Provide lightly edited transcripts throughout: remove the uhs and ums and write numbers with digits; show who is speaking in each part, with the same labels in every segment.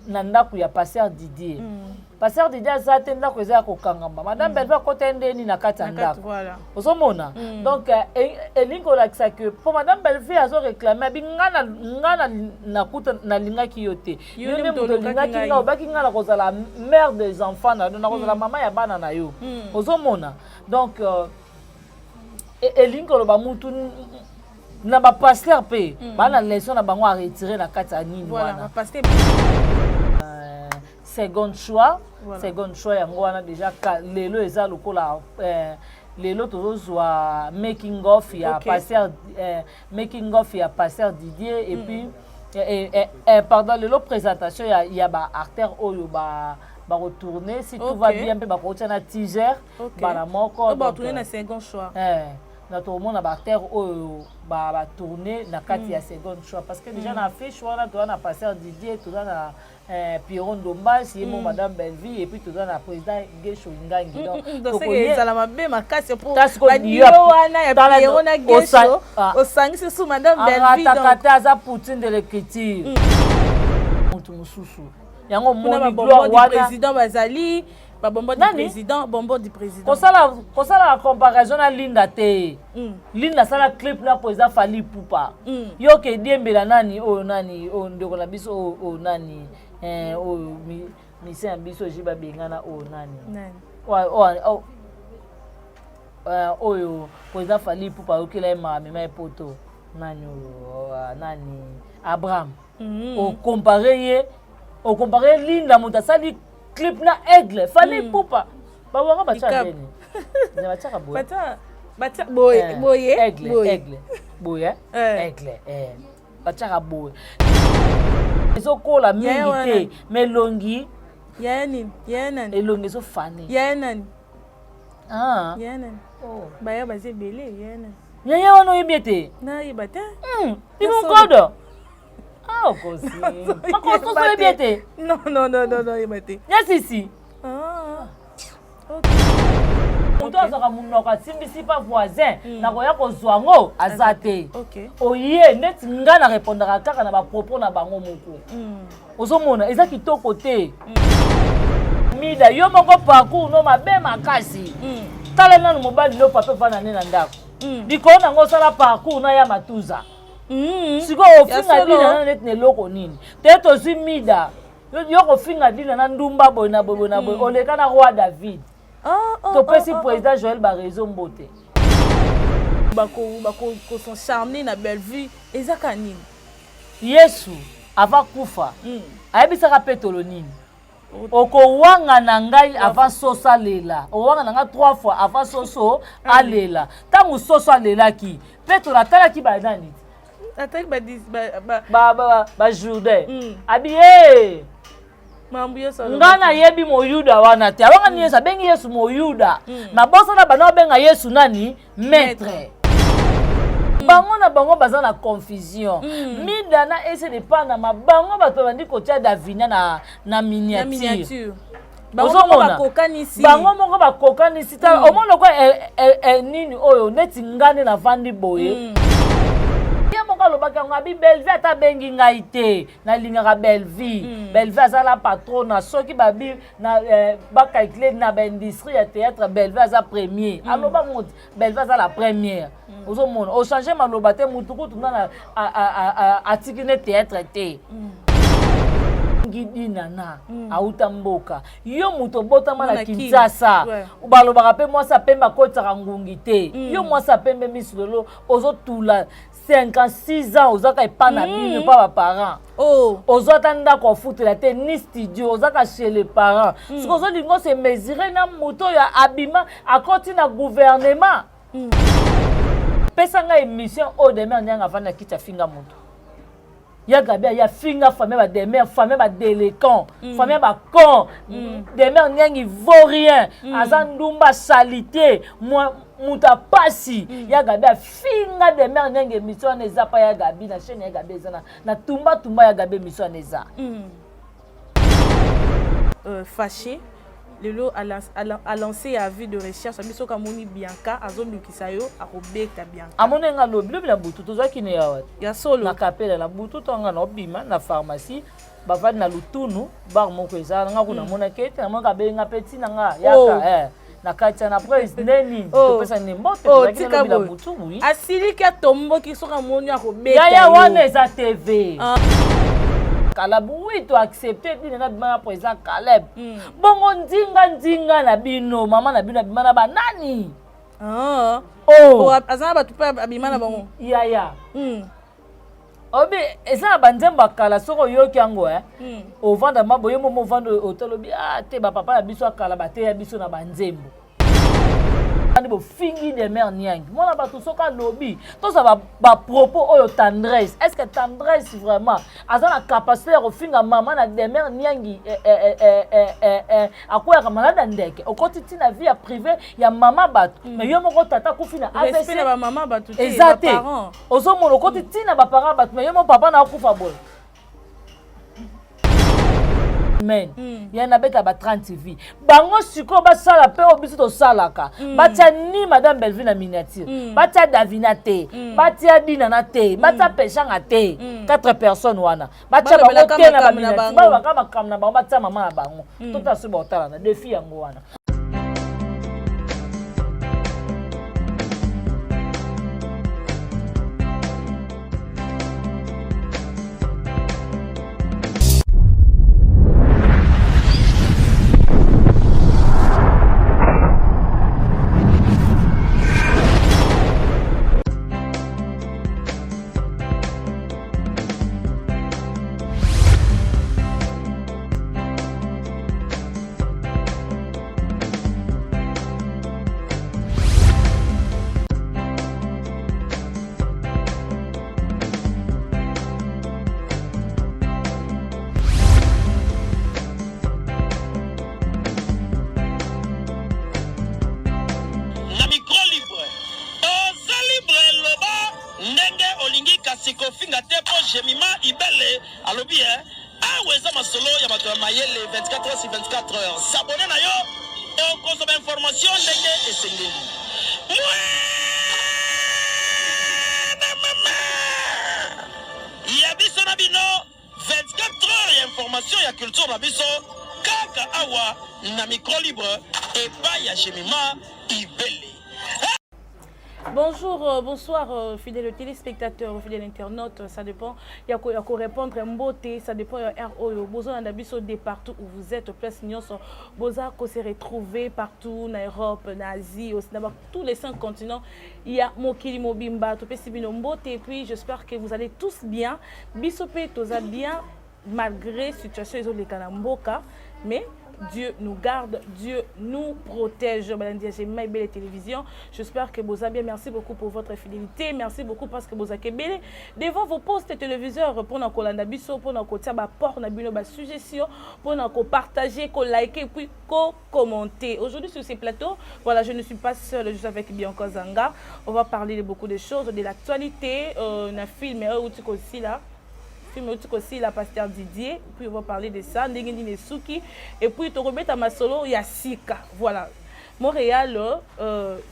Speaker 1: na ndako ya pasteur Didier. Pasteur Didier aza te, ndako eza ya kokangama. Madame Bellevue akota ye ndeni na kati ya ndako? Ozomona, donc elingi kolakisa ke mpo madame Bellevue azoréclamer, abi nga nakuta nalingaki yo te, yo nde moto olingaki nga, obaki nga na kozala mère des enfants na yo, na kozala mama ya bana na yo. Ozomona, donc elingi koloba mutu na bapasteur mpe baa na leçon na bango aretirer na kati ya nini wana, second choix. Second choix yango wana déjà lelo eza lokola lelo tozozwa making of ya pasteur, making of ya pasteur Didier et puis pardon, lelo présentation ya baacteur oyo ba bakotourner si tout va bien, mpe bakotia na teaser bana moko.
Speaker 2: Na second choix.
Speaker 1: Na tokomona baacteur oyo batourner na kati ya second choix, parce que déjà na affiche wana toza na pasteur Didier, toza na Pierrot Ndombasi ye mo, madame Bellevue, et puis toza na président Gesho Ngangi.
Speaker 2: Donc ezala mabe makasi po badio wana ya Pierrot na Gesho, osangisi su madame Bellevue.
Speaker 1: Arataka te, aza poutine de l'écriture. Motu mosusu yango moni gloire wana.
Speaker 2: Président bazali babombo du président, bonbon du président.
Speaker 1: Kosala comparaison na Linda te. Linda asala clip na président Fally Ipupa. Yo ke diembela nani oyo, nani oyo, ndeko na biso oyo nani, oyo mission ya biso ji babengana oyo nani, oyo président Fally Ipupa ayokela ye makamema ye poto, nani oyo, nani, Abraham. Ocomparer ye, ocomparer Linda, moto asali clip na aigle Fally Ipupa, bawanga batya ndeni, batiaka boye.
Speaker 2: Boye boye.
Speaker 1: Aigle, aigle boye, aigle batiaka boye, ezokola mingi te, mais elongi.
Speaker 2: Yaya nini? Yaya nani?
Speaker 1: Elongi ezofane.
Speaker 2: Yaya nani? Yaya nani? Baya baza ebele, yaya nani?
Speaker 1: Yaya wana oyebi ete.
Speaker 2: Nayeba te.
Speaker 1: Imonkodo, ah, okosi makososo, oyebi ete.
Speaker 2: Non, non, non, non, oyeba te.
Speaker 1: Nyasisi moto azwaka monoko, asimbisi pa voisin, nakoya kozwa yango aza te. Oye neti nga na répondaka kaka na bapropos na bango moko. Ozomona eza kitoko te. Mida, yo moko parcours no mabe makasi. Tala nanu mobali no papa ovanda nde na ndako, likolo nango osala parcours na ya matuza. Sikoyo ofinga Dina na neti na eloko nini te? Tozwi Mida, yo kofinga Dina na ndumba boye na boye na boye, oleka na roi David. Topesi président Joël Barezo mbote.
Speaker 2: Bakos'acharner na Bellevue, eza ka nini?
Speaker 1: Yesu ava kufa, ayebisaka Petolo nini? Okowanga na ngai avant soso alela, okowanga na ngai trois fois avant soso alela. Ntango soso alelaki, Petolo atalaki banani?
Speaker 2: Atalaki
Speaker 1: bajourdain, abi ye nga nayebi moyuda wana te. Abangani Yesu, abengi Yesu moyuda. Mabosana bana babenga Yesu nani? Maître. Bango na bango baza na confusion. Mida na ese de Panama, bango bato babandi kotia Davina na miniature.
Speaker 2: Ozomona
Speaker 1: bango moko bakokanisi ta, omona lokwa nini oyo neti nga nde navandi boye. Ye moko alobaki yango, abi Bellevue ata abengi ngai te, nalingaka Bellevue. Bellevue aza la patrona. Soki babi na bacalculer na baindustrie ya théâtre, Bellevue aza premier. Aloba ngo, Bellevue aza la première. Ozomona ochanger maloba te, mutu kutu nana atiki ne théâtre te. Ngidinana auta mboka, yo moto obotama na Kinshasa, balobaka mpe mwasi apembe akotisaka ngungi te. Yo mwasi apembe miso lelo ozotula 56 ans, ozaka epa na bino, epa baparent. Ozwa ata ndako ofutela te, ni studio, ozaka chez les parents. Soki ozolinga ose mesurer na moto oyo abima akoti na gouvernement, pesa ngai émission oyo Demer Nianga avandi na kiti, afinga moto ya Gabi, aya finga famille bademer, famille badélinquant, famille bacon. Demer Niangi vaut rien, aza ndumba, salité, moto apasi. Ya Gabi afinga Demer Niangi, émission wana eza pa ya Gabi na chaîne ya Gabi, eza na tumba tumba ya Gabi, émission wana eza.
Speaker 2: Fâché lelo alancé ya avis de recherche, abi soki amoni Bianca azolukisa yo, akobeta Bianca.
Speaker 1: Amoni nga lobi lobi na butu, tozwaki ne awa.
Speaker 2: Ya solo.
Speaker 1: Na kapela na butu, ntonga na obima na pharmacie. Bavandi na Lutunu, bar moko eza nga kuna. Namonaki ete namonaki abenga mpe ntina nga yaka. Na kati ya na presse ndeni. Topesa nde mbote.
Speaker 2: Oh,
Speaker 1: tozalaki
Speaker 2: tika
Speaker 1: nalobi na
Speaker 2: boye.
Speaker 1: butu, oui.
Speaker 2: Asiliki, atomboki, soki amoni akobeta
Speaker 1: Yaya
Speaker 2: yo.
Speaker 1: Wana eza TV. Caleb, oui, to accepte dine na bima na président Caleb. Bongo ndinga ndinga na bino, mama na bino abima na banani?
Speaker 2: Ah.
Speaker 1: Oh.
Speaker 2: Oh, aza na bato mpe abima na bango.
Speaker 1: Yaya, obi eza na banzembo ya kala, soki oyoki yango, ovanda ma boye momo, ovanda otolobi: ah te, bapapa na biso ya kala bateya biso na banzembo. Andi bofingi Demer Niangi, mwana bato, soki alobi tozwa bapropos oyo Tendresse, est ce que Tendresse vraiment aza na capacité ya kofinga mama na Demer Niangi? Akweyaka malade ya ndeke, okoti ntina vie ya privé ya mama bato, mais yo moko tata akufi na
Speaker 2: Respect na
Speaker 1: AVC.
Speaker 2: bamama bato te.
Speaker 1: Eza te.
Speaker 2: Baparent.
Speaker 1: Ozomona okoti ntina baparent bato, mais yo moko papa na akufa boye men. Ya nabeta ba 30 vie bango sikoyo basala mpe oyo biso tosalaka. Batia ni madame Bellevue na miniature, batia Davina te, batia Dinana te, batia Peshanga te. Quatre personnes wana batia bango
Speaker 2: Balobelaka
Speaker 1: te na
Speaker 2: makambo na
Speaker 1: baminiature.
Speaker 2: bango.
Speaker 1: Balobaka makambo na bango, batia mama na bango. Totala soki baotala na défi yango wana.
Speaker 3: Na micro libre, oza libre, loba ndenge olingi, kasi kofinga te, mpo Jemima Ibele alobi e awa eza masolo ya bato ya mayele. 24 heures sur 24 heures, s'abonner na yo, okozwa bainformation ndenge esengeli. Mwana mama ya biso na bino, 24 heures ya information ya culture na biso, kaka awa na micro libre epai ya Jemima Ibele.
Speaker 2: Bonjour, bonsoir, fidèles téléspectateurs, fidèles internautes, ça dépend. Il y a quoi répondre mbote, ça dépend ya RO, besoin d'abiso de partout où vous êtes, place nyonso, boza ko se retrouver partout na Europe, na Asie, aussi na tous les cinq continents. Il y a mokili mobimba, topesi bino mbote et puis j'espère que vous allez tous bien. Biso pe toza bien malgré situation ezoleka na mboka, mais Dieu nous garde, Dieu nous protège. Belle télévision. J'espère que vous avez bien. Merci beaucoup pour votre fidélité. Merci beaucoup parce que vous avez ebele devant vos postes téléviseurs pour nous kolanda biso, pour nous kotia ba port na bino ba suggestion, pour nous partager, ko liker et puis ko commenter. Aujourd'hui sur ces plateaux, voilà, je ne suis pas seule, je suis avec Bianca Zanga. On va parler de beaucoup de choses, de l'actualité, un film aussi là film euti kosila, pasteur Didier, puis on va parler de ça, ndenge nini esuki, et puis tokobeta masolo ya sika. Voilà, Montréal,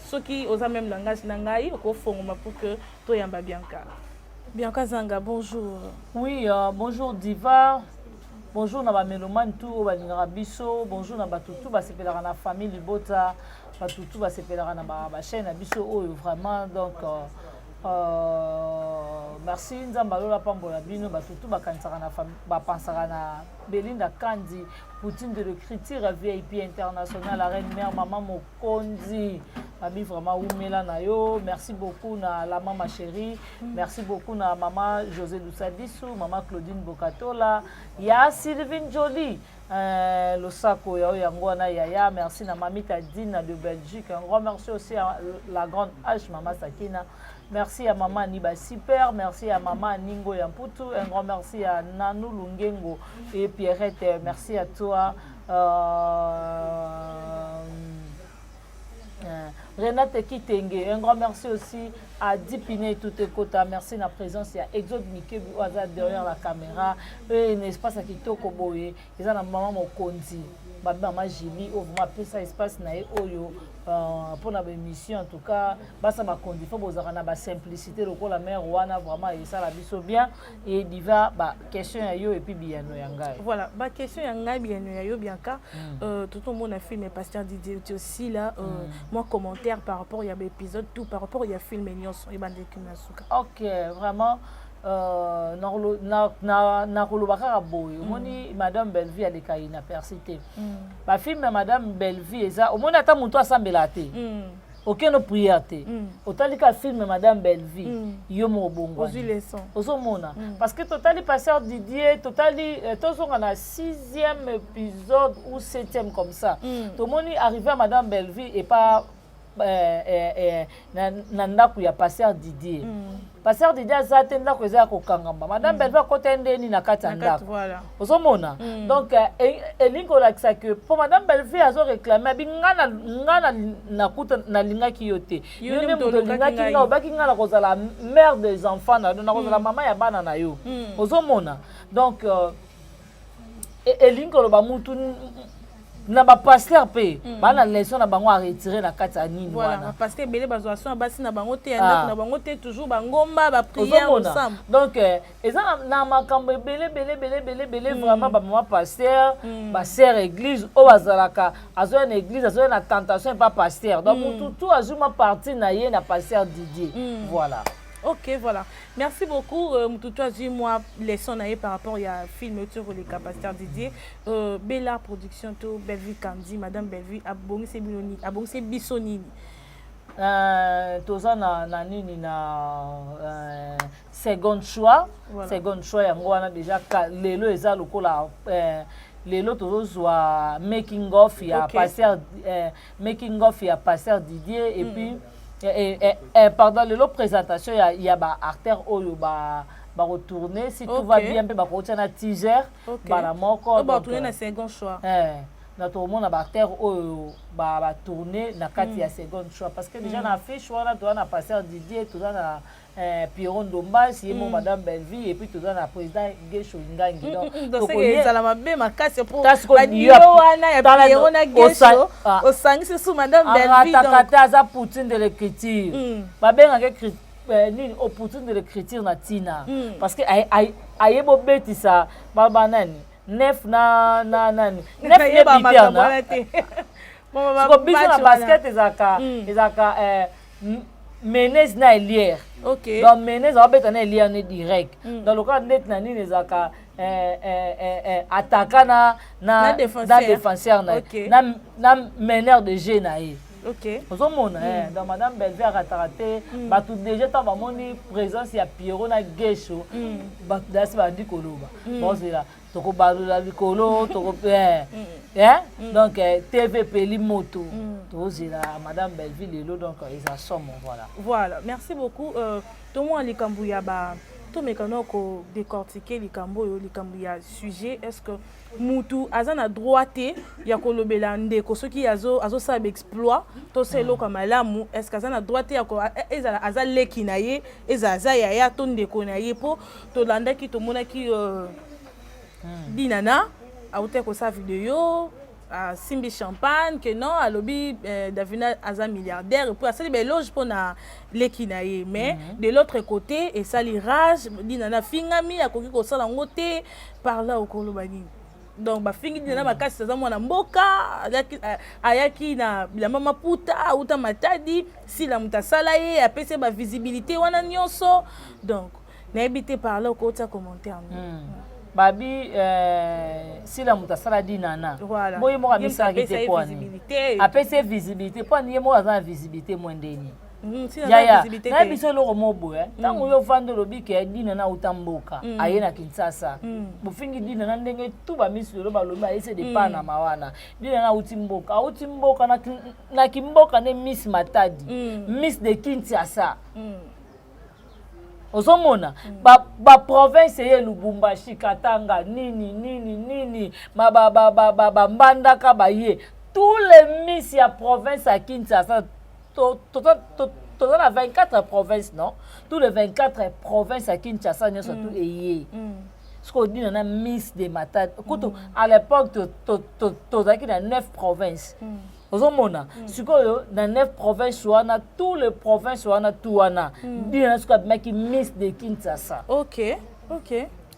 Speaker 2: soki oza même langage na ngai, okofongoma pour que toyamba Bianca. Bianca Zanga, bonjour.
Speaker 1: Oui, bonjour Diva, bonjour na bamélomane tout oyo balingaka biso, bonjour na bato tout basepelaka na famille libota, bato tout basepelaka na bachaîne na biso oyo vraiment. Donc merci, Nzambe alola pambola bino, bato tout bakanisaka na bapansaka na Belinda Kandi, Poutine de l'écriture, VIP international, la reine mère, mama mokonzi babi, vraiment umela na yo. Merci beaucoup na la mama chérie, merci beaucoup na mama José Lusadisu, mama Claudine Bokatola, ya Sylvine Jolie, losako ya oyo yango wana yaya. Merci na mamita Dina de Belgique. Un grand merci aussi à la grande H, mama Sakina. Merci à maman Niba Super, merci à maman Ningo Yamputu, un grand merci à Nanou Lungengo et Pierrette, merci à toi. Renate Kitenge, un grand merci aussi à Dipine tout Kota, merci na présence ya Exode Mikebi oyo derrière la caméra, et n'est-ce pas, kitoko boye, eza na maman mokonzi. Babi mama Julie oyo vraiment apesa espace na ye oyo mpona baémission. En tout cas, basa bakondi, fo bozalaka na basimplicité lokola mare wana. Vraiment esala biso bien. Et diva, baquestion ya yo et puis biyano ya ngai.
Speaker 2: Voilà, baquestion ya ngai, biyano ya yo, Bianca. Totomona film Pasteur Didier aussi là, moi commentaire par rapport ya baépisode, tout par rapport ya film nyonso ebandeki na suka.
Speaker 1: Ok, vraiment, nakoloba kaka boye: omoni, Madame Bellevie aleka na persi te. Bafilme ya Madame Bellevie eza, omoni, ata moto asambela te, okende prière te, otali ka film ya Madame Bellevie, yo moko bongwani, ozomona. Parce que totali Pasteur Didier, totali, tozonga na sixième épisode ou septième comme ça, tomoni arrivé ya Madame Bellevie epa na ndako ya Pasteur Didier. Pasteur Didier aza te, ndako eza ya kokangama. Madame Bellevie akota ndeni na kati ya ndako, ozomona. Donc elingi kolakisa ke mpo Madame Bellevie azoréclame, abi: "Nga nakuta nalingaki yo te, yo nde moto olingaki nga, obaki nga na kozala mère des enfants na yo, nakozala mama ya bana na yo." Ozomona. Donc elingi koloba mutu na bapasteur mpe baa na leçon na bango aretirer na kati ya nini wana.
Speaker 2: Bapasteur ebele bazwa so na basi na bango te, ya ndako na bango te, toujours bangomba, baprière, ensemble.
Speaker 1: Donc eza na makambo ebele ebele ebele ebele ebele. Vraiment, bamama pasteur, basœur église oyo bazalaka, azoya na église, azoya na tentation epa pasteur. Donc mutu tu azwi mwa parti na ye na Pasteur Didier. Voilà.
Speaker 2: Ok, voilà. Merci beaucoup. Mututu azwi mwa leçon na ye par rapport ya film oyo koleka Pasteur Didier. Bella Production to Bellevue Kandi, Madame Bellevue abongisi bino nini, abongisi biso nini?
Speaker 1: Toza na nini, na second choix.
Speaker 2: Voilà.
Speaker 1: Second choix yango wana déjà lelo eza lokola lelo tozozwa making of ya pasteur, making of ya Pasteur Didier et puis pardon, lelo présentation ya baacteur oyo bakotourne si tout va bien, mpe bakotia na teaser bana moko.
Speaker 2: Oyo batourne na second choix.
Speaker 1: Na tokomona baacteur oyo batourne na kati ya second choix, parce que déjà na affiche wana toza na Pasteur Didier, toza na Pierrot Ndombasi ye mo, Madame Bellevie, et puis toza na président Gesho Ngangi.
Speaker 2: Donc ezala mabe makasi po badio wana ya Pierrot na Gesho, osangisi su Madame Bellevie.
Speaker 1: Arataka te, aza poutine de l'écriture. Babengaka nini o poutine de l'écriture na ntina parce que ayebi obetisa banani neuf na nani, neuf ne buteur na siko. Biso na basket ezalaka menez na ailière. Donc menez aobeta na ailière ne direct. Donc lokola ndeti na nini, ezalaka attaquant na défenseur na ye, na meneur de jeu na ye. Ozomona. Donc Madame Bellevie akataka te. Bato déjà ntango bamoni présence ya Pierrot na Gesho, bato dasi bandi koloba, bozela, tokobalola likolo toko. Donc TV peli moto, tozela Madame Bellevie lelo. Donc eza somo, voilà.
Speaker 2: Voilà, merci beaucoup. Tomona likambo ya ba, tomeka na kodécortiquer likambo oyo, likambo ya sujet. Est ce que mutu aza na droit te ya kolobela ndeko soki azosala baexploit to sa eloko ya malamu? Est ce que aza na droit te ya ezala aza leki na ye, ezala aza yaya to ndeko na ye? Mpo tolandaki, tomonaki Dinana auti kosala video, asimbi champagne ke non, alobi Davina aza milliardaire, puis asali baéloge mpona leki na ye. Mais de l'autre côté esali rage, Dinana afingami, akoki kosala yango te. Par là okoloba nini? Donc bafingi Dinana makasi, aza mwana mboka, ayaki na bilamba maputa, auta Matadi, sila moto asala ye, apesi ye bavisibilité wana nyonso. Donc nayebi te, par là okotia commentaire yango.
Speaker 1: Babi sila moto asala Dinana. Boye moko amisalaki te po ani apesi ye visibilité, po ani ye moko aza na visibilité mwe ndeni. Yaya, nayebi biso eloko mo boye: ntango yo ovandi, olobi ke Dinana auta mboka, aye na Kinshasa, bofingi Dinana ndenge tu bamisi lelo balobi ayese de Panama wana. Dinana auti mboka, auti mboka na kimboka nde Miss Matadi, Miss de Kinshasa. Ozomona baprovince ye, Lubumbashi, Katanga, nini nini nini, bambandaka baye, tous les miss ya province ya Kinshasa. Toza na 24 province, non? Tous les 24 province ya Kinshasa nyonso tu eye. Soki odina na Miss de Matadi kutu, à l'époque tozalaki na 9 provinces. Ozomona sikoyo na 9 province wana, tous les provinces wana, tu wana dina na sikoyo abimaki Miss de Kinshasa.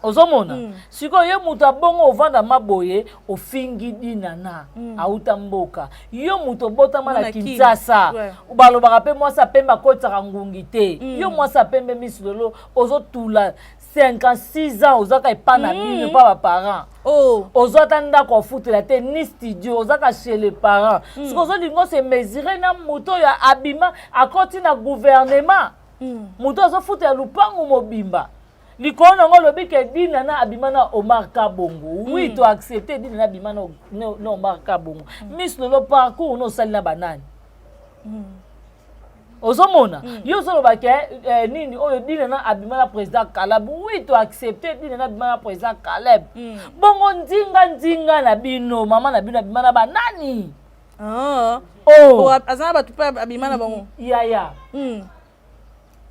Speaker 1: Ozomona sikoyo ye moto abongo, ovanda maboye, ofingi Dinana auta mboka. Yo moto obotama na
Speaker 2: Mwana Kin.
Speaker 1: Kinshasa. Balobaka mpe mwasi apembe akotisaka ngungi te. Yo mwasi apembe, Miss Lolo, ozotula 56 ans, ozaka epa na bino, epa baparent.
Speaker 2: Oh.
Speaker 1: Ozwa ata ndako ofutela te, ni studio, ozaka chez les parents. Soki ozolinga ose mesure na moto oyo abima, akoti na gouvernement, moto azofutela lupangu mobimba likolo nango, olobi ke Dinana abima na Omar Kabongo. Oui, to accepte Dinana abima na Omar Kabongo. Miss Lolo, parcours no osali na banani? Ozomona yo ozoloba ke nini oyo, Dinana abima na président Caleb. Oui, to accepte Dinana abima na président Caleb. Bongo ndinga ndinga na bino, mama na bino abima na banani?
Speaker 2: Ah.
Speaker 1: Oh.
Speaker 2: Oh, aza na bato mpe abima na bango.
Speaker 1: Yaya,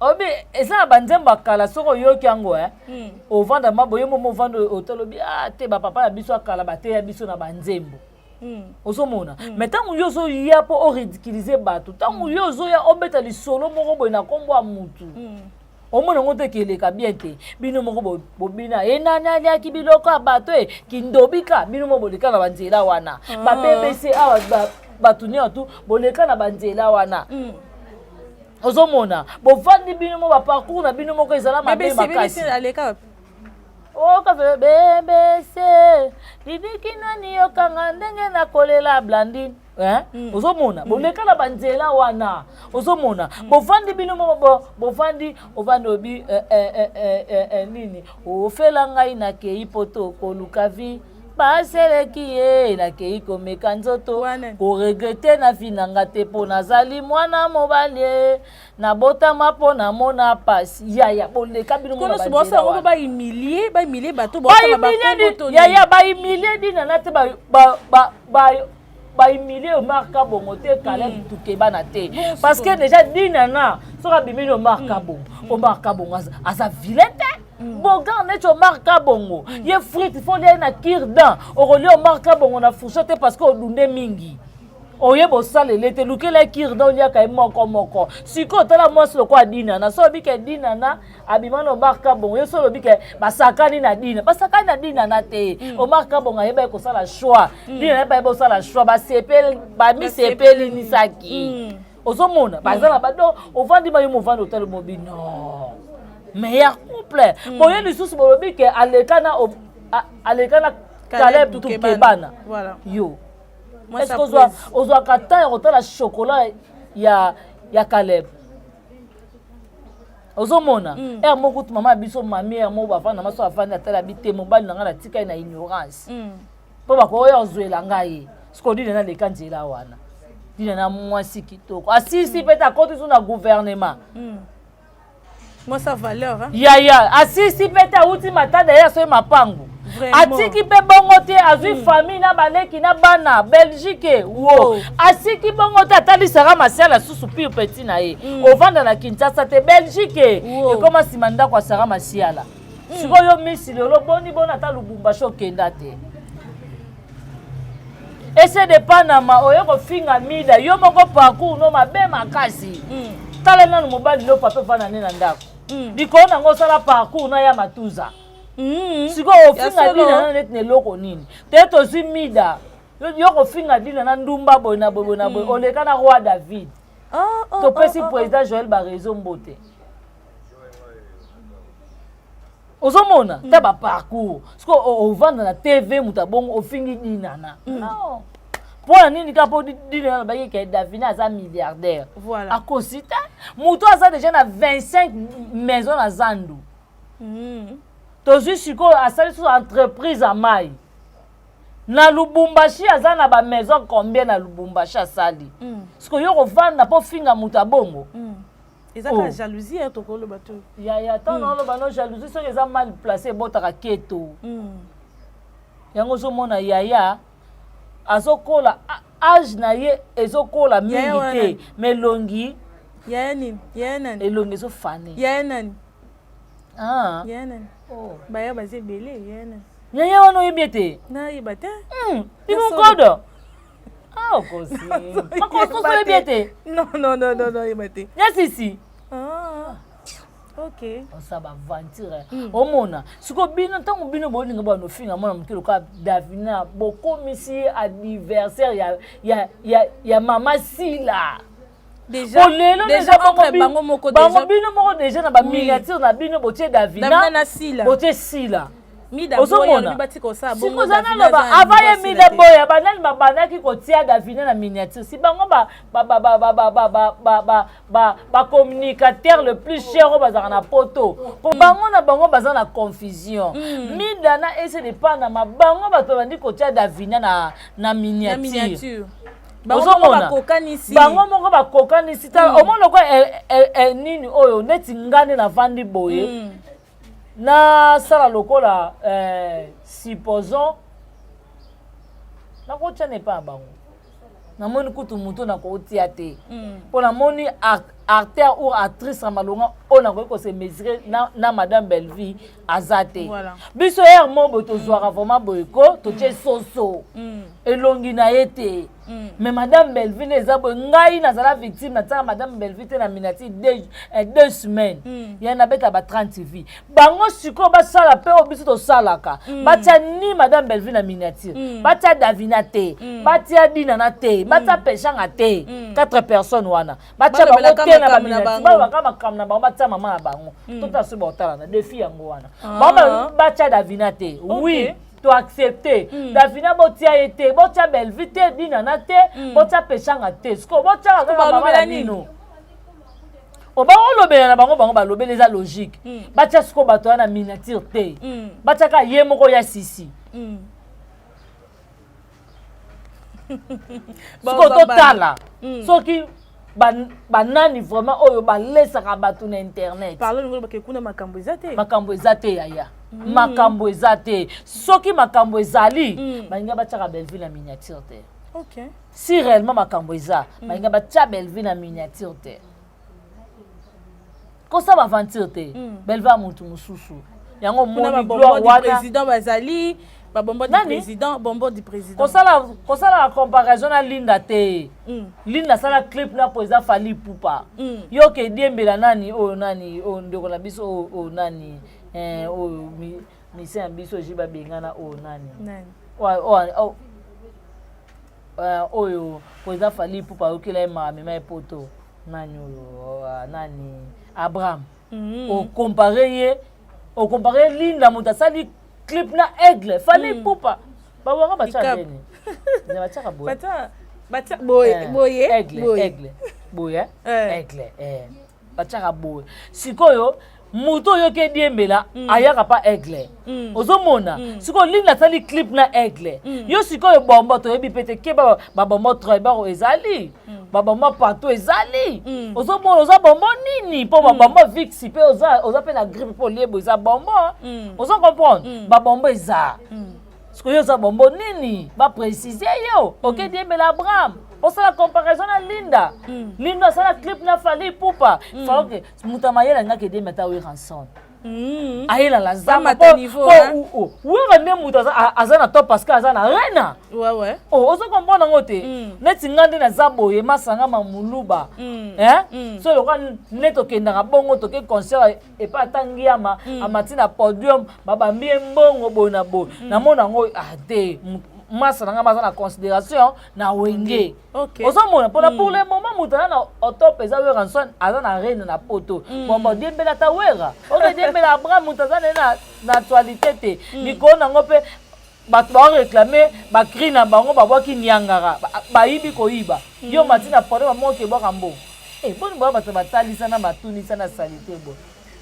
Speaker 1: obi eza na banzembo ya kala, soki oyoki yango, ovanda ma boye momo, ovanda otolobi: ah te, bapapa na biso ya kala bateya biso na banzembo. Ozomona, mais ntango yo ozoya mpo oridiculiser bato, ntango yo ozoya obeta lisolo moko boye na nkombo ya mutu, omona yango te keleka bien te. Bino moko bobina enani aliaki biloko ya bato e kindobika. Bino moko boleka na banzela wana, ba BBC awa, bato nyonso tu boleka na banzela wana. Ozomona bovandi bino mo, baparcours na bino moko ezala mabe
Speaker 2: BBC.
Speaker 1: makasi.
Speaker 2: BBC aleka wapi?
Speaker 1: Okafe BBC lidiki nani yokanga ndenge nakolela Blandine, hein? Ozomona boleka na banzela wana, ozomona bovandi bino moko, bovandi, ovandi obi nini, ofela ngai nakei poto koluka vie, baseleki ye, nakei komeka nzoto.
Speaker 2: Wana.
Speaker 1: Koregretter na vie na nga te, mpo nazali mwana mobali ye, nabotama mpo namona pasi. Yaya, boleka bino moko na
Speaker 2: kono
Speaker 1: banzela
Speaker 2: bosala yango
Speaker 1: wana.
Speaker 2: mpo bahumilie, bahumilie bato, bosala
Speaker 1: Bahumilie
Speaker 2: bakombo to nini?
Speaker 1: yaya, bahumilie Dinana te, bahumilie Omar Kabongo te, Caleb Tukebana te, parce que déjà Dinana soki abimeli Omar Kabongo, Omar Kabongo aza vilain te, bogar neti Omar Kabongo. Ye frite faut lia ye na cure-dent, okolia Omar Kabongo na fourchette te, parce que odunde mingi, oyeba osalele te, lukela ye cure-dent, oliaka ye moko moko. Sikoyo tala mwasi lokola Dinana, so olobi ke Dinana abima na Omar Kabongo, yo so olobi ke basakani na Dina, basakani na Dinana te. Omar Kabongo ayeba ye kosala choix, Dina ayeba ye kosala choix, basepeli, bamisepelinisaki. Ozomona baza na bado, ovandi ma yo movandi, otali mobi non, meilleur couple. Boye lisusu bolobi ke aleka na Caleb Tukebana.
Speaker 2: Voilà.
Speaker 1: Yo
Speaker 2: Moi,
Speaker 1: est-ce
Speaker 2: ça
Speaker 1: que ozwa
Speaker 2: pose.
Speaker 1: ozwaka temps ya kotala chocolat ya Caleb? Ozomona ere moko kutu mama ya biso, mami, ere moko bafanda maso, afandi atala bi te, mobali na ngai natika ye na ignorance, mpo bakoya ozwela ngai. Sikoyo Dina naleka nzela wana, Dina na mwasi kitoko, asisi mpe te, akoti so na gouvernement.
Speaker 2: Moi, ça valeur, hein?
Speaker 1: Yaya, asisi mpe te, awuti Matadi, ye asoyi mapangu.
Speaker 2: Vraiment.
Speaker 1: Atiki mpe bongo te, azwi famille na baleki na bana Belgique wo.
Speaker 2: Oh.
Speaker 1: Asiki bongo te, atalisaka Masiala susu pire petit na ye. Ovanda na Kinshasa te, Belgique
Speaker 2: Wo.
Speaker 1: ekoma nsima ndako ya Sara Masiala. Sikoyo misi lelo boni boni, ata Lubumbashi okenda te, ese de Panama oye kofinga Mida. Yo moko parcours no mabe makasi. Tala nanu mobali no papa evanda nde na ndako, likolo nango osala parcours na ya matuza. Sikoyo ofinga
Speaker 2: Ya solo.
Speaker 1: Dina na neti na eloko nini te? Tozwi Mida, yo kofinga Dina na ndumba boye na boye boye na boye, oleka na roi David.
Speaker 2: Oh,
Speaker 1: Topesi
Speaker 2: oh.
Speaker 1: président Joel Barezo mbote. Ozomona ta baparcours, siko ovanda na TV, moto abongo ofingi Dinana, non, mpo na nini? Kaka mpo Dinana alobaki ke Davina aza milliardaire.
Speaker 2: Voilà.
Speaker 1: Akosi te, moto aza déjà na 25 maison na zandu. Tozwi sikoyo asali susu entreprise ya mai na Lubumbashi, aza na bamaison combien na Lubumbashi asali. Sikoyo yo kovanda mpo finga moto abongo.
Speaker 2: Eza
Speaker 1: Oh.
Speaker 2: kaka jalousie ya tokoloba to.
Speaker 1: Yaya, ntango naoloba no, jalousie soki eza mal placé ebotaka keto. Yango ozomona yaya azokola, age na ye ezokola
Speaker 2: Yaya
Speaker 1: mingi
Speaker 2: wana
Speaker 1: te,
Speaker 2: nani?
Speaker 1: mais elongi
Speaker 2: Yaya nini? Yaya nani?
Speaker 1: Elongi ezofane.
Speaker 2: Yaya nani?
Speaker 1: Ah.
Speaker 2: Yaya nani?
Speaker 1: Oh.
Speaker 2: Baya baza ebele, yaya nani?
Speaker 1: Yaya wana oyebi ye te?
Speaker 2: Nayeba te.
Speaker 1: Imunkodo. Ah, okosi. Makoso oyebi ye te?
Speaker 2: Non, non, non, non, non, oyeba te.
Speaker 1: Ya sisi.
Speaker 2: Ah. Ok.
Speaker 1: Osa ba aventure. Omona. Siko bino ntango bino bolinga bana ofinga mwana moke lokola Davina bokomisi ye adversaire ya mama Sila.
Speaker 2: Déjà,
Speaker 1: lelo
Speaker 2: déjà entre bango moko
Speaker 1: bango bino moko déjà na ba miniature na bino botie Davina
Speaker 2: Davina na Sila.
Speaker 1: Botie Sila.
Speaker 2: Mida boya lobi batika osala bongo.
Speaker 1: Sikoza naloba avant ye Mida boya banani babandaki kotia Davina na miniature si bango ba ba ba ba ba ba ba ba ba ba ba ba communicateur le plus cher oyo bazalaka na poto po bango na bango baza na confusion. Mida na ese de Panama bango bato babandi kotia Davina na miniature.
Speaker 2: Ozomona
Speaker 1: bango moko bakokanisi ta omona lokwa nini oyo neti nga nde navandi boye nasala lokola supposons nakotia na epai ya bango namoni kutu moto nakotia te mpo namoni acteur ou actrice ya malonga oyo nakoki kose mesurer na madame Bellevue aza te. Biso ere mo boye tozwaka vraiment boye ko totie soso elongi na ye te. Mais madame Bellevue nde eza boye ngai nazala victime natiaka madame Bellevue te na minati 2 semaines ya nabeta ba 30 vie bango sikoyo basala mpe oyo biso tosalaka batia ni madame Bellevue na miniature batia Davina te batia Dinana te batia Peshanga te 4 personnes wana batia bango te na baminiature balobaka makambo na bango batia mama na bango tota soki baotala na défi yango wana bango batia Davina te oui to accepter Davina botia ye te botia Bellevue te Dinana te botia Peshanga te sikoyo botiaka kaka mama na bino obango olobela na bango bango balobela eza logique batia sikoyo bato wana miniature te batiaka ye moko ya sisi sikoyo totala soki banani vraiment oyo balesaka bato na internet
Speaker 2: makambo eza te
Speaker 1: makambo eza te yaya makambo eza te soki makambo ezali balinga batiaka Bellevue na miniature te. Si réellement makambo eza balinga batia Bellevue na miniature te kosala aventure te. Bellevue ya motu mosusu yango moni gloire wana
Speaker 2: président bazali ba bonbon du président bonbon du président
Speaker 1: kosala comparaison na Linda te. Linda asala clip na président Fally Ipupa yo ke diembela nani oyo nani oyo ndeko na biso oyo nani oyo mission ya biso ji babengana oyo nani oyo président Fally Ipupa ayokela ye amema ye poto nani oyo nani Abraham okompare ye okompare Linda moto asali clip na aigle Fally Ipupa bawaka batia ndeni batiaka boye
Speaker 2: boye
Speaker 1: aigle aigle boye aigle batiaka boye sikoyo moto oyoki ediembela ayaka pa aigle ozomona sikoyo Linda asali clip na aigle yo sikoyo bombo toyebi pe te keba babombo tribal ezali babombo partout ezali ozomona oza bombo nini mpo babombo vix mpe oza mpe na grippe mpo oliebo eza bombo ozo comprendre babombo eza sikoyo oza bombo nini baprécise yo oke diembela Abraham osala comparaison na Linda. Linda asala clip na Fally Ipupa faloke moto ya mayele alingaki edemi ata Werrason ayelala zamba Wera nde moto aza na top parce que aza na rena ozo comprendre yango te neti nga nde naza boye masanga mamuluba so lokola nde tokendaka bongo toke concert epa ata ngiama amati na podium babambi ye mbongo boye na boye namona yango te masa na nga baza na considération na wenge ozomona mpona pour le moment moto aza na otop eza Werrason aza na reine na poto bon diembela ata Wera oke diembela Abraham moto aza naye na actualité te likolo nango mpe bato baoréclame bacri na bango babwaki niangara bayibi koyiba yo mati na podium bamoki ebwaka mbongo boni boya bato batalisa na batunisa na salite boye.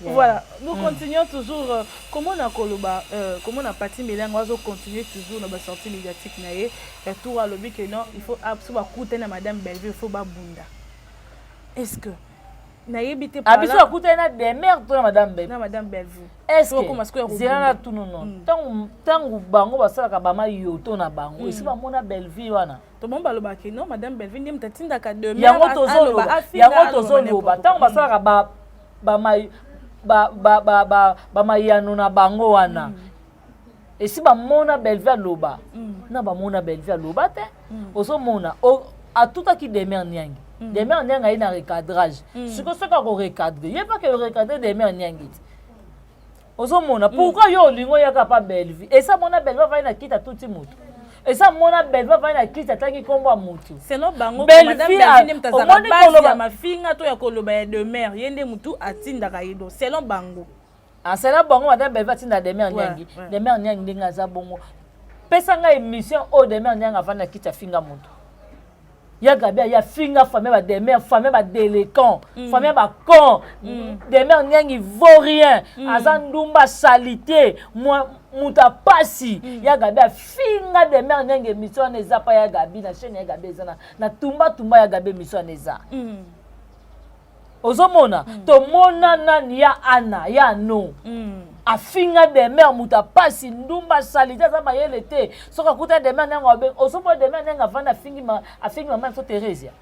Speaker 2: Voilà, nous continuons toujours. Comment on a koloba, comment on a Pati Melango, on continuer toujours dans la sortie médiatique naé. Tout alobi que non, il faut absolument écouter na madame Bellevue, il faut ba bunda. Est-ce que nayebi te
Speaker 1: par biso akutani na demer to na madame Bellevue?
Speaker 2: Na madame Bellevue.
Speaker 1: Est-ce que zela na tunu non ntango bango basalaka bama yoto na bango esi bamona Bellevue wana?
Speaker 2: To bon balobaki non madame Bellevue nde mutu atindaka demer.
Speaker 1: Yango tozoloba, yango tozoloba ntango basalaka ba Bamayano na bango wana, esi bamona Belvi aloba na bamona Belvi aloba te. Ozomona atutaki Demer Niangi. Demer Niangi aye na recadrage. Sikoyo soki akorecadre ye, mpake recadre Demer Niangi te. Ozomona pourquoi yo olingi oyaka pa Belvi? Esa mona Belvi avandi na kiti, atuti motu. Esa mona Belvi avandi na kiti, atangi nkombo ya motu.
Speaker 2: Selon bango, madame Belvi nde moto azalaka base ya mafinga to ya koloba ya Demer. Ye nde motu atindaka ye. Donc selon bango,
Speaker 1: Asala bango, madame Belvi atinda Demer Niangi. Demer Niangi ndenge aza bongo, pesa ngai émission oyo Demer Niangi avandi na kiti, afinga motu. Ya Gabi aye, afinga famille bademer, famille badélinquant, famille bacon. Demer Niangi vaut rien, aza ndumba, salité, moto apasi. Ya Gabi afinga Demer Niangi. Émission wana eza pa ya Gabi na chaîne ya Gabi, eza na Tumba Tumba ya Gabi. Émission wana eza. Ozomona, tomona nani ya ana ya no afinga Demer, moto apasi, ndumba, salité, aza mayele te. Soki akuta Demer ndenge abe, ozomona Demer ndenge avandi, afingi mama na biso Theresia.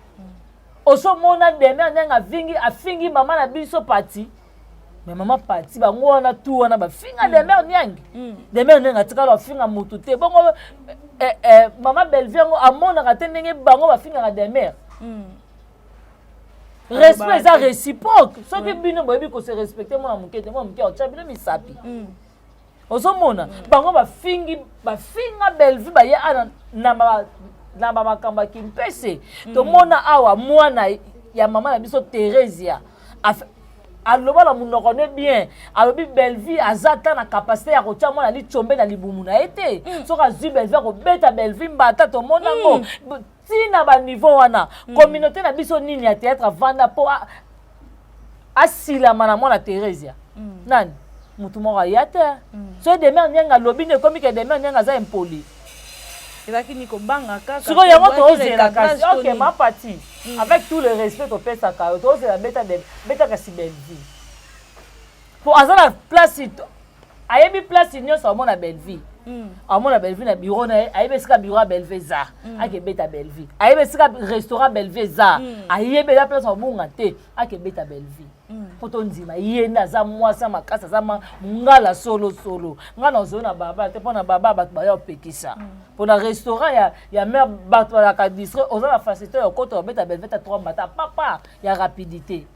Speaker 1: Ozomona Demer ndenge afingi mama na biso Pati. Mais mama Pati, bango wana tu wana bafinga Demer Niangi. Demer ndenge atikala afinga motu te bongo. Mama Belvi yango amonaka te ndenge bango bafingaka Demer. Respect eza réciproque. Soki bino boyebi kose respecter, mwana moke te, mwana moke otya bino misapi. Ozomona bango bafingi, bafinga Belvi, baye ana na bamakambo ya kimpese. Tomona awa mwana ya mama na biso Theresia aloba na monoko ne bien, alobi Belvi aza ata na capacité ya kotia mwana likombe na libumu na ye te. Soki azwi Belvi, akobeta Belvi mbata. Tomona yango ntina baniveau wana. Communauté na biso nini ya théâtre avanda mpo asilama na mwana Theresia? Nani motu moko aya te. So Demer Nianga alobi nde ekomi ke Demer Nianga aza impoli.
Speaker 2: Ezalaki ni kobanga kaka?
Speaker 1: Sikoyo yango tozela kasi. Ok, mapati, avec tout le respect topesaka yo, tozela beta beta kasi Bellevie, po aza na place, ayebi place nyonso. Amona Bellevie, amona Bellevie na bureau na ye, ayebi esika bureau ya Bellevie eza, akebeta Bellevie. Ayebi esika restaurant Bellevie eza, ayebi eza place abunga te, akebeta Bellevie. Mpo tondima ye nde aza mwasi ya makasi, aza mongala solosolo. Ngai nazoi na baba te, mpo na baba bato baya opekisa. Mpo na restaurant ya mare, bato bazalaka distrait. Oza na facilité ya okota, obeta Bellevie ta trois mbata papa ya rapidité.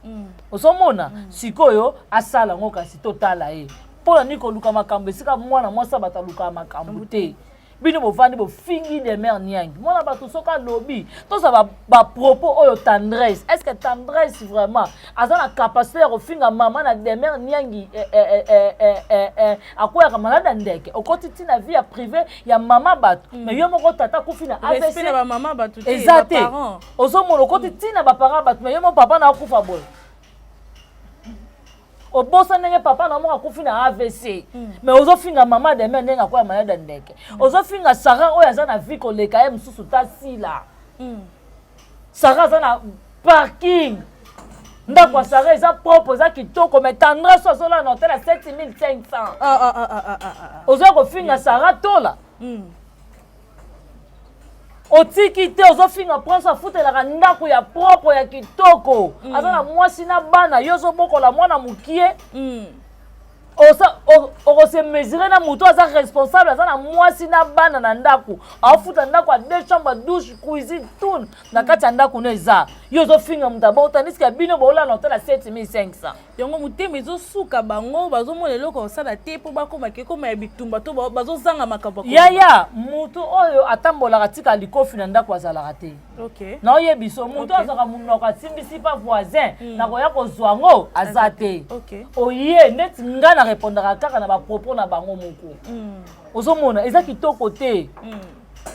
Speaker 1: Ozomona sikoyo asala yango, kasi totala ye mpo na nini koluka makambo esika mwana mwasi ya bato alukaka makambo te. Bino bovandi, bofingi Demer Niangi, mwana bato. Soki alobi, tozwa bapropos oyo Tendresse. Est ce que Tendresse vraiment aza na capacité ya kofinga mama na Demer Niangi? Akweyaka malade ya ndeke. Okoti ntina vie ya privé ya mama bato, mais yo moko tata akufi na AVC eza te. Ozomona, okoti ntina baparent bato, mais yo moko papa na akufa boye. Obosa ndenge papa na moko akufi na AVC, mais ozofinga mama Demer ndenge akwaya malade ya ndeke. Ozofinga Sara oyo aza na vie koleka ye mosusu. Tasila Sara aza na parking, ndako ya Sara eza propre, eza kitoko, mais Tendresse azolala na hotel ya 7500. Ozoya kofinga Sara Tola, otiki te. Ozofinga Prince, afutelaka ndako ya propre, ya kitoko, aza na mwasi na bana. Yo ozobokola mwana mokie. Okose mesurer na moto aza responsable, aza na mwasi na bana na ndako, aofuta ndako ya deux chambre, douche, cuisine, tout na kati ya ndako no eza. Yo ozofinga moto abota, tandis que bino boolala na hotel ya 7500.
Speaker 2: Yango motema ezosuka bango, bazomona eloko kosala te mpo bakomaka ekoma ya bitumba to bazozanga makambo.
Speaker 1: Yaya, motu oyo atambolaka tika likofi na ndako azalaka te. Naoyebi so motu azwaka monoko, asimbisi pa voisin, nakoya kozwa yango, aza te. Oye neti nga na répondaka kaka na bapropos na bango moko. Ozomona eza kitoko te,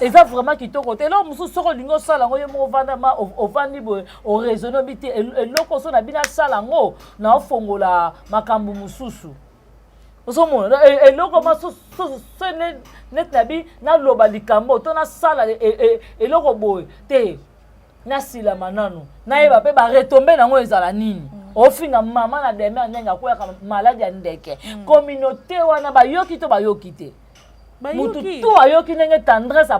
Speaker 1: eza vraiment kitoko te. Eloko mosusu, soki olingi osala yango, yo moko ovanda, ovandi boye, oraisonne, obi te eloko so na bino asala yango, naofongola makambo mosusu. Ozomona eloko ma so neti na bi naloba likambo to nasala eloko boye te, nasilama nanu, nayeba mpe baretombées nango ezala nini. Ofinga mama na Demer ndenge akweyaka malade ya ndeke, communauté wana bayoki to bayoki te? Mutu tu ayoki ndenge Tendresse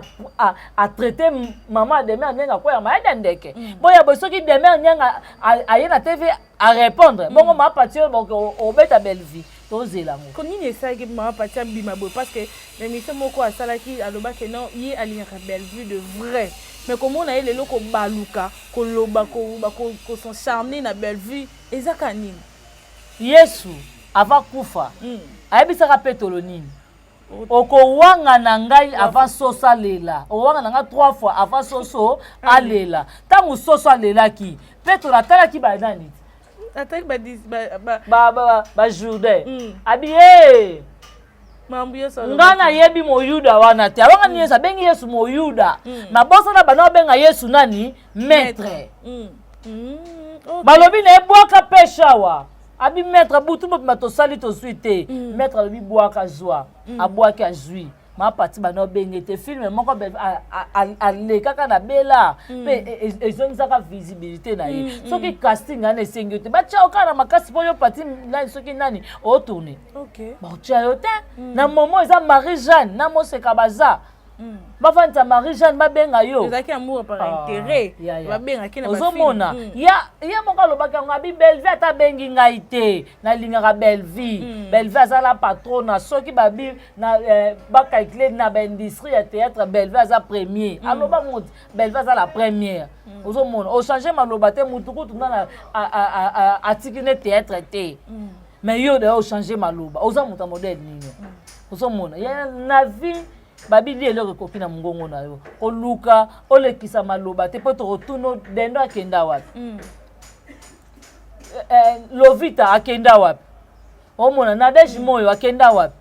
Speaker 1: atraite mama Demer ndenge akweyaka mayadi ya ndeke. Boya boye, soki Demer ndenge aye na TV arépondre bongo, mama Pati oyo obeta Bellevie, tozela yango.
Speaker 2: Ko nini esalaki mama Pati abima boye? Parce que na émission moko asalaki, alobaki non, ye alingaka Bellevue de vrai, mais komona ye lelo kobaluka, koloba, kos'acharner na Bellevue, eza ka nini?
Speaker 1: Yesu avant kufa ayebisaka Petolo nini? Okowanga na ngai avant soso alela, okowanga na ngai trois fois avant soso alela. Ntango soso alelaki, Petolo atalaki banani?
Speaker 2: Ataki
Speaker 1: bajourdain. Abi ye ngai nayebi moyuda wana te. Awangani Yesu, abengi Yesu moyuda. Mabosana bana babenga Yesu nani? Maître. Balobi na ye: "Bwaka pêche awa." Abi: "Maître, butu mobima tosali, tozwi te." Maître alobi: "Bwaka, zwa." Abwaki, azwi. Mapati bana obenge te film moko alekaka na bela mpe ezongisaka visibilité na ye. Soki casting wana esengi yo te, batia yo kaka na makasi mpo yo pati nani, soki nani otourne, bakotia yo te. Na momo eza Marie Jeanne na Moseka, baza bafandisa Marie Jeanne, babenga yo. Ozomona ye moko alobaki yango, abi: "Bellevie ata abengi ngai te, nalingaka Bellevie. Bellevie azala patrona. Soki babi bacalcule na baindustrie ya théâtre, Bellevie aza premier." Aloba ngo, Bellevie aza la première. Ozomona ochange maloba te. Mutu kutu nana atiki ne théâtre te, mais yo dayo ochange maloba. Oza moto ya modèle nini? Ozomona na vie babili eloko ekoki na mongongo na yo, koluka olekisa maloba te, mpo tokotuna: Dendo akenda wapi? Lovita akenda wapi? Omona Nadege Moyo akenda wapi?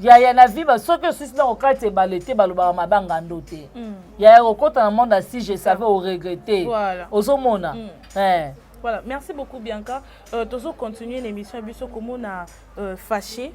Speaker 1: Yaya, na vie, soki osisi na kokati ebale te, balobaka mabe angando te. Yaya, kokota na monde asi, je savais oregrete. Ozomona.
Speaker 2: Voilà, merci beaucoup Bianca. Toujours continuer l'émission biso komona Fâché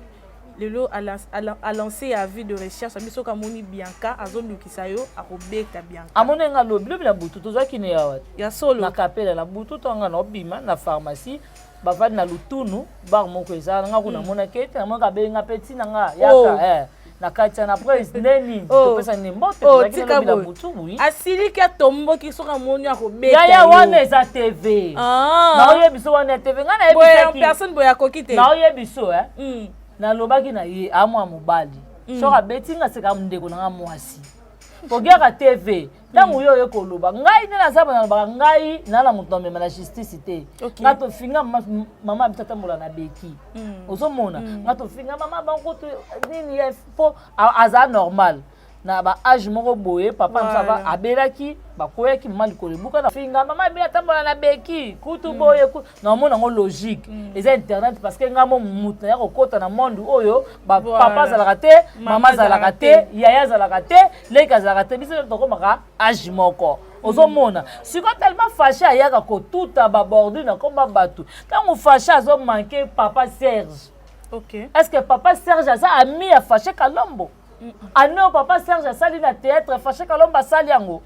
Speaker 2: lelo a lancé avis de recherche. Biso kamoni Bianca azolukisa yo, akobeta Bianca.
Speaker 1: Amoni nga lobi lobi na butu, tozwaki ne awa.
Speaker 2: Ya solo?
Speaker 1: Na kapela na butu, ntonga na obima na pharmacie, bavandi na Lutunu, bar moko eza nga kuna. Namonaki ete namonaki abenga mpe ntina nga yaka na kati ya na prise ndeni. Topesa nini mbote, tozalaki nalobi na butu bui.
Speaker 2: Asiliki, atomboki, soki amoni akobeta.
Speaker 1: Yaya, wana eza TV. Naoyebi so wana ya TV, ngai nayebisaki
Speaker 2: personne boye akoki te.
Speaker 1: Naoyebi so nalobaki na ye amwa mobali, soki abeti nga, seka ndeko na nga mwasi kogiaka TV. Ntango yo oye koloba ngai nde naza, nalobaka ngai naa na moto namema na justice te. Nga tofinga mama biso atambola na beki. Ozomona nga tofinga mama bankutu nini mpo aza normal na baage moko boye. Papa mosu abelaki, bakweyaki mama likolo ebuka na finga mama ebeli atambola na beki kutu boye. Naomona yango logique, eza internet, parce que nga mo mutu naya kokɔta na monde oyo, papa azalaka te, mama azalaka te, yaya azalaka te, leki azalaka te, biso tokomaka age moko. Ozomona sikoyo tellement Fâché ayaka kotuta babordure na komba bato. Ntango Fâché azomanke papa Serge, est ce que papa Serge aza ami ya Fâché Kalombo? Ane oyo papa Serge asali na théâtre, Fâché Kalombo asali yango.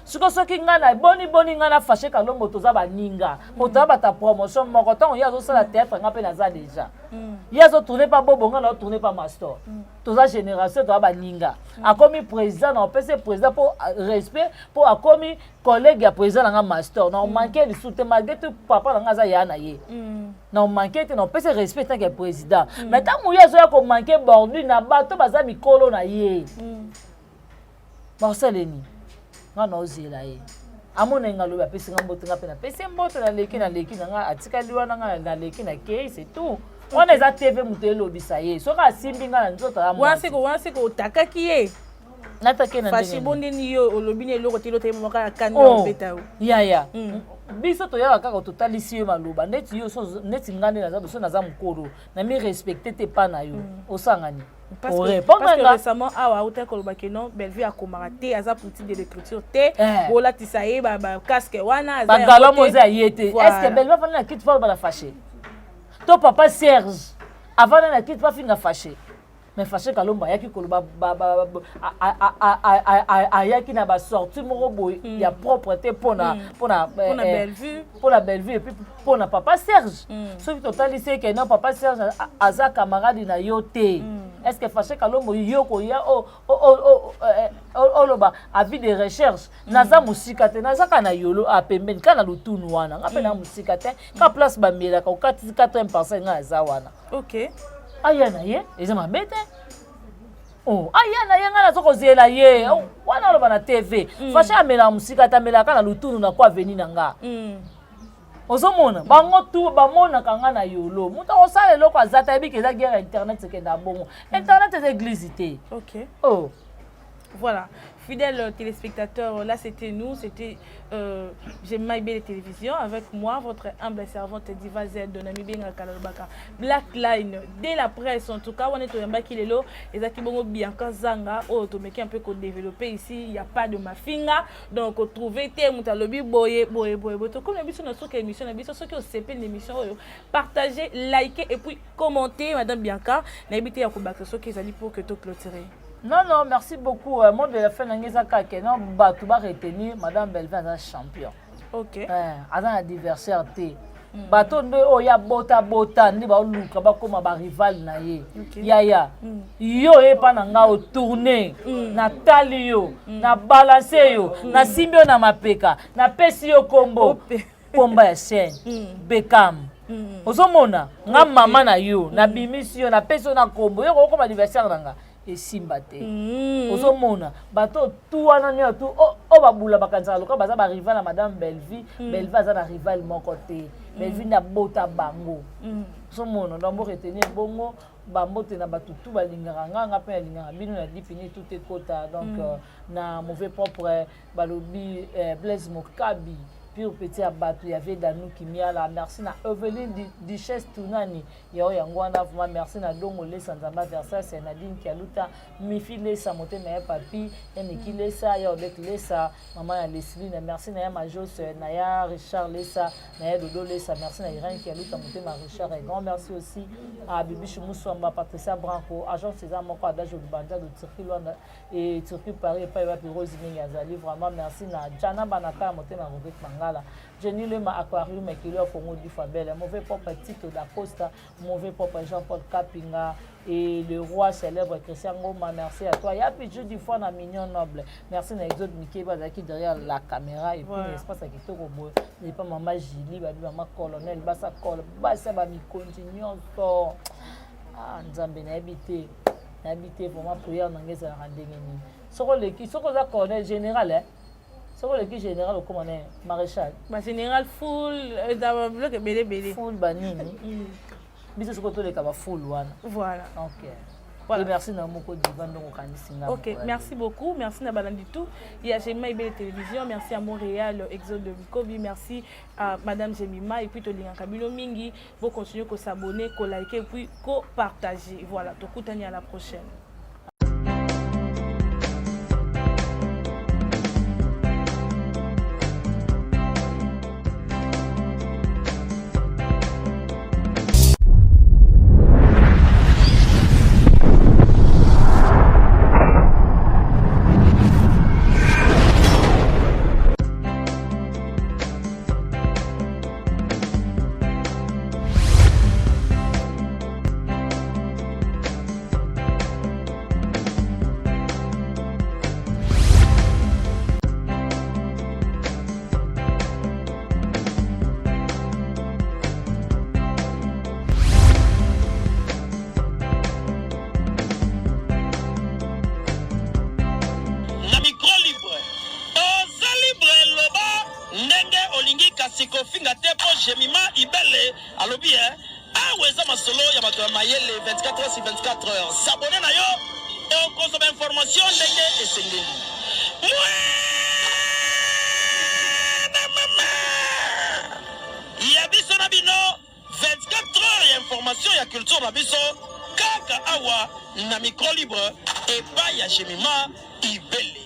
Speaker 1: Sikoyo soki ngai na boni boni, ngai na Fâché Kalombo toza baninga, po toza bata promotion moko. Ntango ye azosala théâtre, ngai mpe naza déjà. Ye azotourne pa bobo, ngai naotourne pa Mastor. Toza génération, toza baninga. Akomi président, na opesi président mpo respect, mpo akomi collègue ya président na nga Mastor. Na omanke lisusu te, malgré tout papa na nga aza ya na ye, na omanke te, na opesi respect tant que président. Mais ntango ye azoya komanke bordure na bato baza mikolo na ye, bakosaleni? Nga na ozela ye amona nga alobi, apesi nga mbote, nga mpe napesi ye mbote. Naleki na nga, atikali wana, nga naleki na kei, c'est tout. Wana eza TV, moto elobisa ye. Soki asimbi nga na nzoto,
Speaker 2: wana seko otakaki ye.
Speaker 1: Natake na
Speaker 2: Fashi bondeni, yo olobi ni eloko te, eloko te moko ya kani obeta yo.
Speaker 1: Yaya, biso toyaka kaka totalisi yo maloba neti yo, neti nga nde naza biso, naza mokolo na mi respecte te epa na yo, osangani.
Speaker 2: Parce que récemment awa auta koloba ke non, Bellevue akomaka te, aza politique de l'écriture te, bolatisa ye bacasque wana.
Speaker 1: Bagalomo eza ye te. Est ce que Bellevue afandi na kiti fo bana Fâché to papa Serge avanda na kiti bafinga Fâché? Mais Fâché Kalombo ayaki koloba, ayaki na basortie moko boye ya propre te mpona
Speaker 2: mpona
Speaker 1: Bellevue et puis mpona papa Serge. Soki totalisi eke non, papa Serge aza camarade na yo te. Est ce que Fache Kalombo yo koya oloba avis de recherche? Naza mosika te, naza kaka na yolo a pembeni, kaka na lutunu wana. Nga mpe na mosika te, ka place bamelaka okati 4e parcelle, nga naza wana. Aya na ye, eza mabe te. Oh, aya na ye, ngai naza kozela ye. Oh, wana oloba na TV. Fache amelaka mosika te, amelaka na lutunu na ko aveni na nga. Ozomona bango tu bamonaka nga na yolo. Moto akosala eloko aza te, ayebi ke eza guerre ya internet, ekenda bongo. Internet eza église te. Oh.
Speaker 2: Voilà, fidèles téléspectateurs, là c'était nous, c'était Gemma Ibele Télévision avec moi, votre humble servante Diva Z de Namibenga Kalalobaka. Black Line, dès la presse en tout cas, on est au Yamba Kilelo, et Zaki Bongo Bianca Zanga, oh, Tomeki un peu qu'on développer ici, il n'y a pas de mafinga, donc trouver te mutalobi boye, boye, boye, boye. Comme la sur émission, la ceux qui ont CP l'émission, partagez, likez et puis commentez, Madame Bianca, n'habitez à Kobaka, ceux qui allaient pour que tout clôturer.
Speaker 1: Non, non, merci beaucoup. Mot de la fin, na nga kaka non, bato ba retenir Madame Belvin aza champion. Aza na adversaire te. Bato nde oyo ya bota bota nde baoluka bakóma barival na ye. Yaya, yo epa na nga otourne, natali yo, na balance yo, nasimbi yo na mapeka, napesi yo kombo komba ya chaîne Bekam. Ozomona nga mama na yo, nabimisi yo, napesi yo na kombo, yo kokoma adversaire na nga, esimba te. Ozomona bato tu wana nyonso tu oyo babula, bakanisaka lokola baza barival ya Madame Bellevie. Bellevie aza na rival moko te. Bellevie nde abota bango. Ozomona, donc boretenir bongo bambote na bato tu balingaka nga, nga mpe nalingaka bino na dipini tout ekota. Donc na mauvais propre balobi Blaise Mokabi, pure petit ya bato ya Vedanu Kimiala. Merci na Eveline Duchesse Tunani yao yango wana. Vraiment merci na Dongo Lesa, Nzamba Versas, Nadine Kialuta, Mifi Lesa, motema ya papi ya Niki Lesa, ya Odette Lesa, mama ya Lesline. Merci na ya Majos, na ya Richard Lesa, na ya Dodo Lesa. Merci na Irene Kialuta, motema Richard. Et grand merci aussi à Bibiche Muswamba, Patricia Branco, agent César moko, Adage Lubanda de Turquie Luanda et Turquie Paris, epai wapi Rose mingi azali. Vraiment merci na Jana Banaka ya motema Rodrigue Mangala, Jenny Lema, Aquarium Ekilo ya Congo du Fabel, mauvais propre Tito da Costa, mauvais propre Jean-Paul Kapinga et le roi célèbre Christian Ngoma. Merci à toi Yapi Judy fois na Mignon Noble. Merci na Exode Mike bazalaki derrière la caméra et puis espace ya kitoko boye epa mama Julie babi, mama colonel basa kol basa bamikonzi nyonso. Ah, Nzambe, nayebi te, nayebi te vraiment prière na ngai ezalaka ndenge nini. Soki oleki, soki oza colonel général, eh? Soki oleki général, okóma na maréchal.
Speaker 2: Bagénéral full, eza biloko ebele ebele.
Speaker 1: Full banini, biso soki toleka bafull wana. Ok.
Speaker 2: Voilà.
Speaker 1: Et merci na moko Diva ndongo okanisi nga.
Speaker 2: Ok, merci beaucoup. Merci na balandi tout. Il y a Jemima Ibele Télévision. Merci à Montréal, Exode de Bikobi. Merci à Madame Jemima. Et puis, Tolinga Kabilo Mingi. Vous continuez à s'abonner, à liker et puis à partager. Voilà. Tokutani à la prochaine.
Speaker 3: Na micro libre, oza libre, loba ndenge olingi, kasi kofinga te, mpo Jemima Ibele alobi e awa eza masolo ya bato ya mayele. 24 heures sur 24 heures, s'abonner na yo, okozwa bainformation ndenge esengeli. Mwana mama ya biso na bino, 24 heures ya information ya culture na biso kaka awa na micro libre epai ya Jemima Ibele.